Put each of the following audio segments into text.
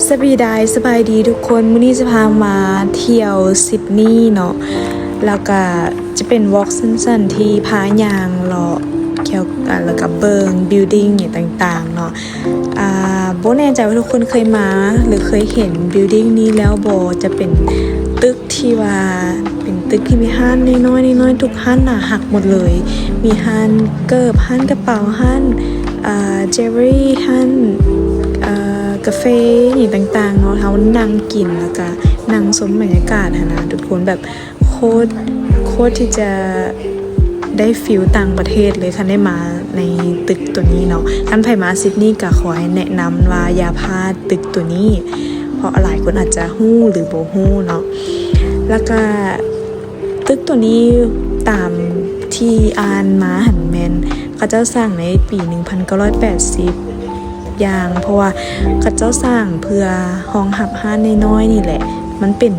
ສະບາຍດີ ສະບາຍດີທຸກຄົນ, ມື້ນີ້ຈະພາມາທ່ຽວຊິດນີເນາະ ແລ້ວກະຈະເປັນວອກສັ້ນໆ ທີ່ພາຍ່າງເລາະ ກ່ຽວ ແລ້ວກະເບິ່ງບິວດິ້ງຫຍັງຕ່າງໆເນາະ. ອາ ບໍ່ແນ່ໃຈວ່າທຸກຄົນເຄີຍມາ ຫຼື ເຄີຍເຫັນບິວດິ້ງນີ້ແລ້ວບໍ່? ຈະເປັນຕຶກທີ່ວ່າ ເປັນຕຶກທີ່ມີຮ້ານນ້ອຍໆ ນ້ອຍໆ ທຸກຮ້ານໜ້າຮັກໝົດເລີຍ, ມີຮ້ານເກີບ, ຮ້ານກະເປົາ, ຮ້ານ ອາ ເຈວເລີຣີ, ຮ້ານ ອາ ກາເຟຫຍັງຕ່າງໆເນາະ. ເຮົານັ່ງກິນ ແລ້ວກະນັ່ງຊົມບັນຍາກາດຫັ້ນນະທຸກຄົນ, ແບບໂຄດ ໂຄດທີ່ຈະໄດ້ຟີລຕ່າງປະເທດເລີຍ ຄັນໄດ້ມາໃນຕຶກໂຕນີ້ເນາະ. ຄັນໃຜມາຊິດນີກະຂໍໃຫ້ແນະນຳວ່າຢ່າພາດຕຶກໂຕນີ້ ເພາະຫຼາຍຄົນອາດຈະຮູ້ ຫຼື ບໍ່ຮູ້ເນາະ. ແລ້ວກະ ຕຶກໂຕນີ້ຕາມທີ່ອ່ານມາຫັ້ນແມ່ນເຂົາເຈົ້າສ້າງໃນປີໜຶ່ງພັນເກົ້າຮ້ອຍແປດສິບຢ່າງ ເພາະວ່າເຂົາເຈົ້າສ້າງເພື່ອຮອງຮັບຮ້ານນ້ອຍໆນີ້ແຫຼະ. ມັນເປັນ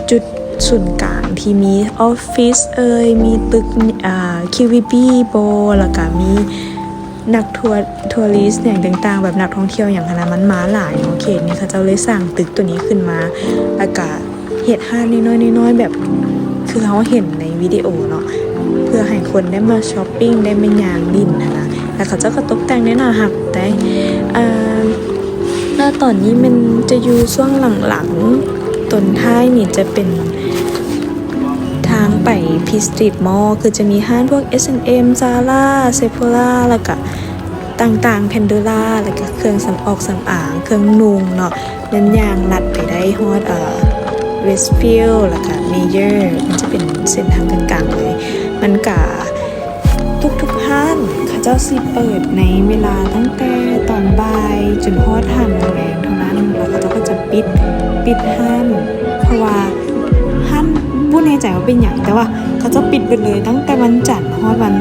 ຈຸດສູນກາງທີ່ມີອອບຟິດເອີຍ, ມີຕຶກ ອາ ຄິວວີບີບໍ ແລ້ວກະມີ ນັກທົວ ທົວຣິສຫຍັງຕ່າງໆ ແບບນັກທ່ອງທ່ຽວຫຍັງຫັ້ນນະ ມັນມາຫຼາຍເນາະ. ເຂດນີ້ເຂົາເຈົ້າເລີຍສ້າງຕຶກໂຕນີ້ຂຶ້ນມາ ແລ້ວກະເຮັດຮ້ານນ້ອຍໆ ນ້ອຍໆ ແບບຄືເຮົາເຫັນໃນວິດີໂອເນາະ ເພື່ອໃຫ້ຄົນໄດ້ມາຊັອບປິງ ໄດ້ມາຍ່າງຫຼິ້ນຫັ້ນນະ. ແລ້ວເຂົາເຈົ້າກະຕົກແຕ່ງໄດ້ໜ້າຮັກໄດ໋. ອາ ແລ້ວຕອນນີ້ແມ່ນຈະຢູ່ຊ່ວງຫຼັງໆ ຕອນທ້າຍນີ້ຈະເປັນ ທາງໄປພີສຕຣີດມໍ ຄືຈະມີຮ້ານພວກ ເອສ ແອນ ເອັມ ຊາຣາ ເຊໂຟຣາ ແລ້ວກະຕ່າງໆ ແພນໂດຣາ ແລ້ວກະເຄື່ອງສຳອອກສຳອາງ ເຄື່ອງນຸ່ງເນາະ. ແມ່ນຍ່າງລັດໄປໄດ້ຮອດ ເອີ ເວສຟິວ ແລ້ວກະເມເຢີ ມັນຈະເປັນເສັ້ນທາງກາງໆເລີຍ. ມັນກະ ທຸກໆຮ້ານເຂົາເຈົ້າຊິເປີດໃນເວລາຕັ້ງແຕ່ຕອນບ່າຍຈົນຮອດຫ້າໂມງແລງເທົ່ານັ້ນ ແລ້ວເຂົາເຈົ້າກະຈະປິດ ປິດຮ້ານ ເພາະວ່າຮ້ານ ບໍ່ແນ່ໃຈວ່າເປັນຫຍັງ ແຕ່ວ່າເຂົາເຈົ້າປິດເບິດເລີຍ ຕັ້ງແຕ່ວັນຈັນຮອດວັນ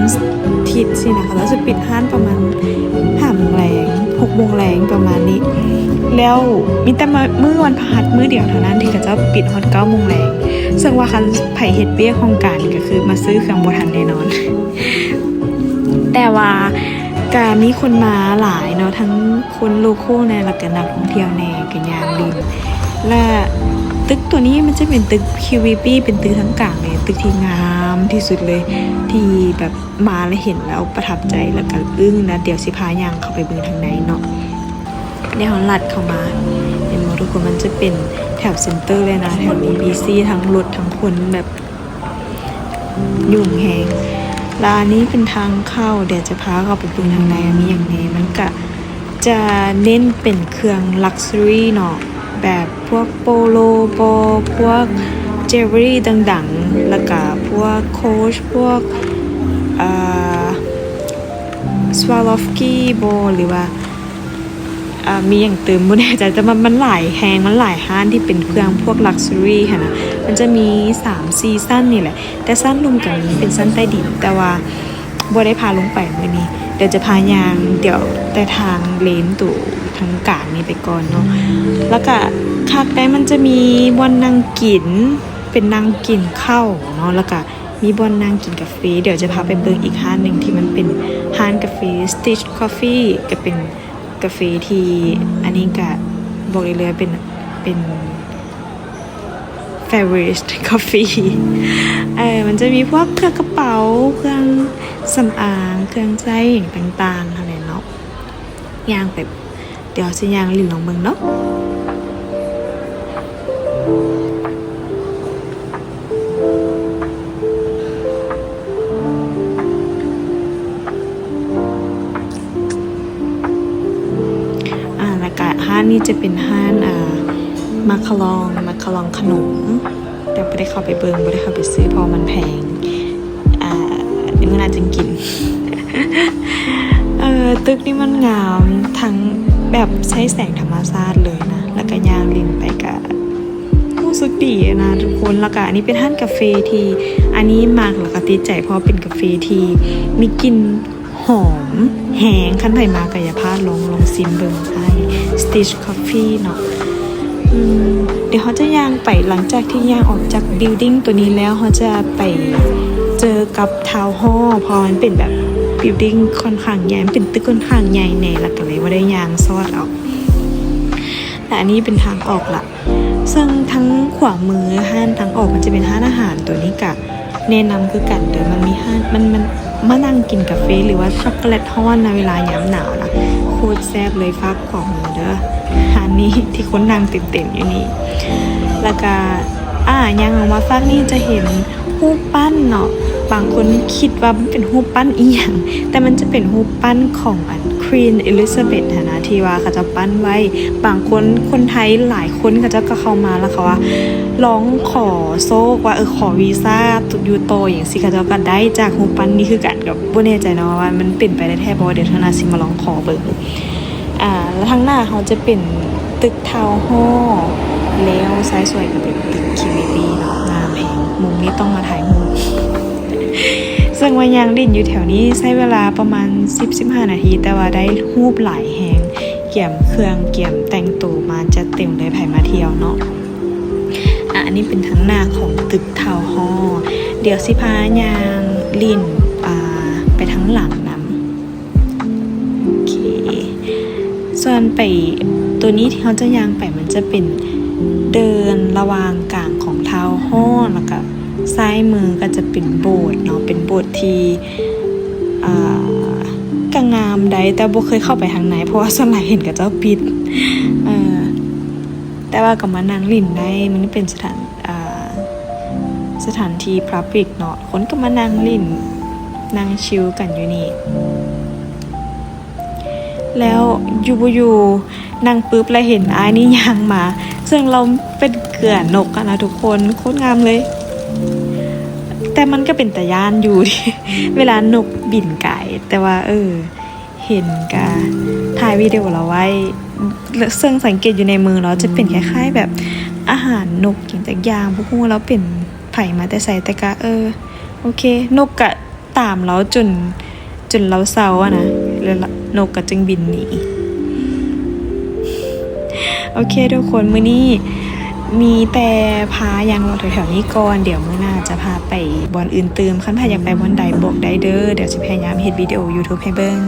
ອາທິດຊີ້ນະ ເຂົາເຈົ້າຈະປິດຮ້ານປະມານຫ້າໂມງແລງ ຫົກໂມງແລງປະມານນີ້. ແລ້ວມີແຕ່ມື້ວັນພະຫັດມື້ດຽວເທົ່ານັ້ນທີ່ເຂົາເຈົ້າປິດຮອດເກົ້າໂມງແລງ ເຊິ່ງວ່າຄັນໃຜເຮັດວຽກຫ້ອງການນີ້ກະຄືມາຊື້ເຄື່ອງບໍ່ທັນແນ່ນອນ. ແຕ່ວ່າກະມີຄົນມາຫຼາຍເນາະ ທັງຄົນໂລຄໍແດ່ ແລ້ວກະນັກທ່ອງທ່ຽວແດ່ ກະຍ່າງຫຼິ້ນ. ແລະ ຕຶກໂຕນີ້ມັນຈະເປັນຕຶກ ຄິວວີບີ ເປັນຕຶກທາງກາງເລີຍ ຕຶກທີ່ງາມທີ່ສຸດເລີຍ ທີ່ແບບມາແລ້ວເຫັນແລ້ວປະທັບໃຈ ແລ້ວກະອຶ້ງນະ. ດຽວຊິພາຍ່າງເຂົ້າໄປເບິ່ງທາງໃນເນາະ. ດຽວເຮົາລັດເຂົ້າມາ ເຫັນບໍ່ທຸກຄົນ? ມັນຈະເປັນແຖວເຊັນເຕີເລີຍນະ ແຖວນີ້ບີຊີ ທັງລົດທັງຄົນແບບ ຫຍຸ້ງແຮງ. ແລ້ວອັນນີ້ເປັນທາງເຂົ້າ ດຽວຈະພາເຂົ້າໄປເບິ່ງທາງໃນ ມີຫຍັງແດ່. ມັນກະຈະເນັ້ນເປັນເຄື່ອງລັກຊັຣີເນາະ ແບບພວກໂປໂລບໍ ພວກເຈວເລີຣີດັງໆ ແລ້ວກະພວກໂຄດ ພວກ ເອີ ສະວາໂລຟກີບໍ ຫຼືວ່າ ອາ ມີຫຍັງຕື່ມ ບໍ່ແນ່ໃຈ ແຕ່ວ່າມັນຫຼາຍແຮງ ມັນຫຼາຍຮ້ານທີ່ເປັນເຄື່ອງພວກລັກຊັຣີຫັ້ນນະ. ມັນຈະມີສາມສີ່ຊັ້ນນີ້ແຫຼະ ແຕ່ຊັ້ນລຸ່ມກະມີ ເປັນຊັ້ນໃຕ້ດິນ ແຕ່ວ່າບໍ່ໄດ້ພາລົງໄປມື້ນີ້ ດຽວຈະພາຍ່າງ ດຽວແຕ່ທາງເລນໂຕທາງກາງນີ້ໄປກ່ອນເນາະ. ແລ້ວກະຄັກໄດ໋ ມັນຈະມີບ່ອນນັ່ງກິນ ເປັນນັ່ງກິນເຂົ້າເນາະ ແລ້ວກະມີບ່ອນນັ່ງກິນກາເຟ. ດຽວຈະພາໄປເບິ່ງອີກຮ້ານໜຶ່ງທີ່ມັນເປັນຮ້ານກາເຟ ສະຕິດຄອບຟີ ກະເປັນ ກາເຟທີ່ ອັນນີ້ກະບອກໄດ້ເລີຍ ເປັນ ເປັນເຟເວີຣິດຄອບຟີ. ເອີ ມັນຈະມີພວກເຄື່ອງກະເປົາ ເຄື່ອງສຳອາງ ເຄື່ອງໃຊ້ຫຍັງຕ່າງໆຫັ້ນແຫຼະເນາະ. ຍ່າງໄປ ດຽວຊິຍ່າງຫຼິ້ນລອງເບິ່ງເນາະ. ອາ ແລ້ວກະຮ້ານນີ້ຈະເປັນຮ້ານ ອາ ມາຄາລອງ ມາຄາລອງຂະໜົມ ແຕ່ບໍ່ໄດ້ເຂົ້າໄປເບິ່ງ ບໍ່ໄດ້ເຂົ້າໄປຊື້ ເພາະວ່າມັນແພງ ອາ ມື້ໜ້າຈຶ່ງກິນ. ເອີ ຕຶກນີ້ມັນງາມ ທັງແບບໃຊ້ແສງທຳມະຊາດເລີຍນະ ແລ້ວກະຍ່າງຫຼິ້ນໄປກະ ຮູ້ສຶກດີນະທຸກຄົນ. ແລ້ວກະອັນນີ້ເປັນຮ້ານກາເຟທີ່ ອັນນີ້ມັກ ແລ້ວກະຕິດໃຈ ເພາະວ່າເປັນກາເຟທີ່ມີກິ່ນຫອມແຮງ. ຄັນໃຜມາກະຢ່າພາດ ລອງ ລອງຊິມເບິ່ງ ຮ້ານສະຕິດຄອບຟີເນາະ. ອືມ ດຽວເຮົາຈະຍ່າງໄປ ຫຼັງຈາກທີ່ຍ່າງອອກຈາກບິວດິ້ງໂຕນີ້ແລ້ວ ເຮົາຈະໄປເຈີກັບທາວຮໍ ເພາະວ່າມັນເປັນແບບບິວດິ້ງຂ້ອນຂ້າງໃຫຍ່ ມັນເປັນຕຶກຂ້ອນຂ້າງໃຫຍ່ແດ່ ແລ້ວກະເລີຍບໍ່ໄດ້ຍ່າງຊອດເອົາ. ແລະ ອັນນີ້ເປັນທາງອອກລະ ເຊິ່ງທາງຂວາມືຮ້ານທາງອອກມັນຈະເປັນຮ້ານອາຫານ. ໂຕນີ້ກະແນະນຳຄືກັນເດີ້ ມັນມີຮ້ານ ມັນ ມັນ ມານັ່ງກິນກາເຟ ຫຼືວ່າຊັອກໂກແລັດຮ້ອນໃນເວລາຍາມໜາວນະ ໂຄດແຊບເລີຍ. ຝາກຂວາມືເດີ້ ຮ້ານນີ້ທີ່ຄົນນັ່ງເຕັມໆຢູ່ນີ້. ແລ້ວກະ ອ່າ ຍ່າງອອກມາຟາກນີ້ຈະເຫັນຮູບປັ້ນເນາະ ບາງຄົນຄິດວ່າມັນເປັນຮູບປັ້ນອີ່ຫຍັງ ແຕ່ມັນຈະເປັນຮູບປັ້ນຂອງອັນ Queen Elizabeth ຫັ້ນນະ ທີ່ວ່າເຂົາເຈົ້າປັ້ນໄວ້. ບາງຄົນ ຄົນໄທຫຼາຍຄົນເຂົາເຈົ້າກໍເຂົ້າມາ ແລ້ວເຂົາວ່າລອງຂໍໂຊກວ່າ ເອີ ຂໍວີຊາຢູ່ຕໍ່ຫຍັງຊີ້ ເຂົາເຈົ້າກໍໄດ້ຈາກຮູບປັ້ນນີ້ຄືກັນ. ກໍບໍ່ແນ່ໃຈເນາະວ່າມັນເປັນໄປໄດ້ແທ້ບໍ່ ດຽວເທື່ອໜ້າຊິມາລອງຂໍເບິ່ງ. ອ່າ ແລ້ວທາງໜ້າເຮົາຈະເປັນຕຶກ Town Hall ແລ້ວຊ້າຍສວຍກໍເປັນຕຶກ Kennedy ເນາະ ງາມແຮງ. ມຸມນີ້ຕ້ອງມາຖ່າຍຮູບ ເຊິ່ງວ່າຍ່າງຫຼິ້ນຢູ່ແຖວນີ້ໃຊ້ເວລາປະມານສິບ ສິບຫ້ານາທີ ແຕ່ວ່າໄດ້ຮູບຫຼາຍແຮງ ກຽມເຄື່ອງ ກຽມແຕ່ງໂຕມາຈັດເຕັມເລີຍ ໃຜມາທ່ຽວເນາະ. ອ່າ ອັນນີ້ເປັນທາງໜ້າຂອງຕຶກ Town Hall ດຽວຊິພາຍ່າງຫຼິ້ນ ອ່າ ໄປທາງຫຼັງນຳ. ໂອເຄ ສ່ວນໄປ ໂຕນີ້ທີ່ເຮົາຈະຍ່າງໄປ ມັນຈະເປັນເດີ່ນລະຫວ່າງກາງຂອງ Town Hall ແລ້ວກະຊ້າຍມືກໍຈະເປັນໂບດເນາະ ເປັນໂບດທີ່ ອ່າ ກໍງາມໄດ໋ ແຕ່ບໍ່ເຄີຍເຂົ້າໄປທາງໃນ ເພາະວ່າສ່ວນຫຼາຍເຫັນເຂົາເຈົ້າປິດ. ເອີ ແຕ່ວ່າກໍມານັ່ງຫຼິ້ນໄດ້ ມັນເປັນສະຖານ ອ່າ ສະຖານທີ່ public ເນາະ ຄົນກໍມານັ່ງຫຼິ້ນ ນັ່ງຊິວກັນຢູ່ນີ້. ແລ້ວຢູ່ບໍ່ຢູ່ ນັ່ງປຶບ ແລ້ວເຫັນອ້າຍນີ້ຍ່າງມາ ເຊິ່ງລາວເປັນເກືອນົກຫັ້ນນະທຸກຄົນ ໂຄດງາມເລີຍ. ແຕ່ມັນກໍເປັນຕາຢ້ານຢູ່ ເວລານົກບິນກາຍ ແຕ່ວ່າ ເອີ ເຫັນກະຖ່າຍວິດີໂອລາວໄວ້ ເຊິ່ງສັງເກດຢູ່ໃນມືລາວຈະເປັນຄ້າຍໆແບບອາຫານນົກຫຍັງຈັກຢ່າງ ບໍ່ຮູ້ລາວເປັນໃຜມາແຕ່ໃສ ແຕ່ກະ ເອີ ໂອເຄ ນົກກະຕາມລາວຈົນ ຈົນລາວເຊົາຫັ້ນນະ ແລ້ວນົກກະຈຶ່ງບິນໜີ. ໂອເຄທຸກຄົນ ມື້ນີ້ມີແຕ່ພາຍ່າງເລາະແຖວໆນີ້ກ່ອນ ດຽວມື້ໜ້າຈະພາໄປບ່ອນອື່ນຕື່ມ. ຄັນໃຜຢາກໄປບ່ອນໃດບອກໄດ້ເດີ້ ດຽວຊິພະຍາຍາມເຮັດວິດີໂອ YouTube ໃຫ້ເບິ່ງ.